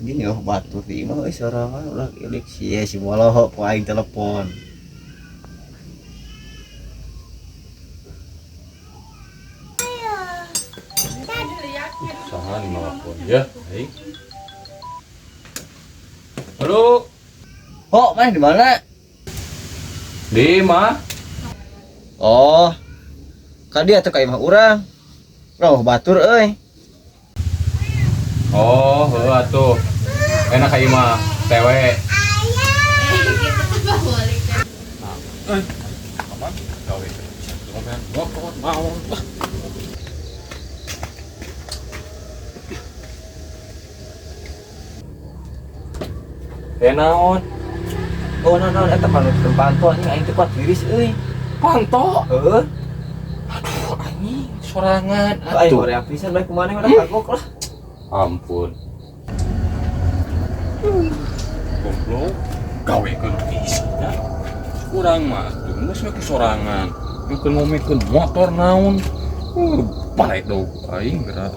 Gini oh batur di imah euy sorangan ulah ilik sia si bolohok ku aing telepon. Saha nih nelpon ya, aing. Halo, Ho, mana di mana? Di imah. Oh. Ka dia tuh ka imah urang. Roh batur euy. Oh, heuh atuh. Enak ka imah, tewe. Aman, gawe. Ngomean motor naon. Eh naon? Oh, naon naon eta panut panto anjing aing teu kuat tiris euy. Panto. Heuh. Aduh, anjing sorangan Aing atuh. hoream pisan bae kumaha udah kagok lah. Ampun. Goblok, gawekeun pisan nya. Urang mah atuh geus we ku sorangan. Nyukeun ngomekeun motor naon. Balik dong aing gerak.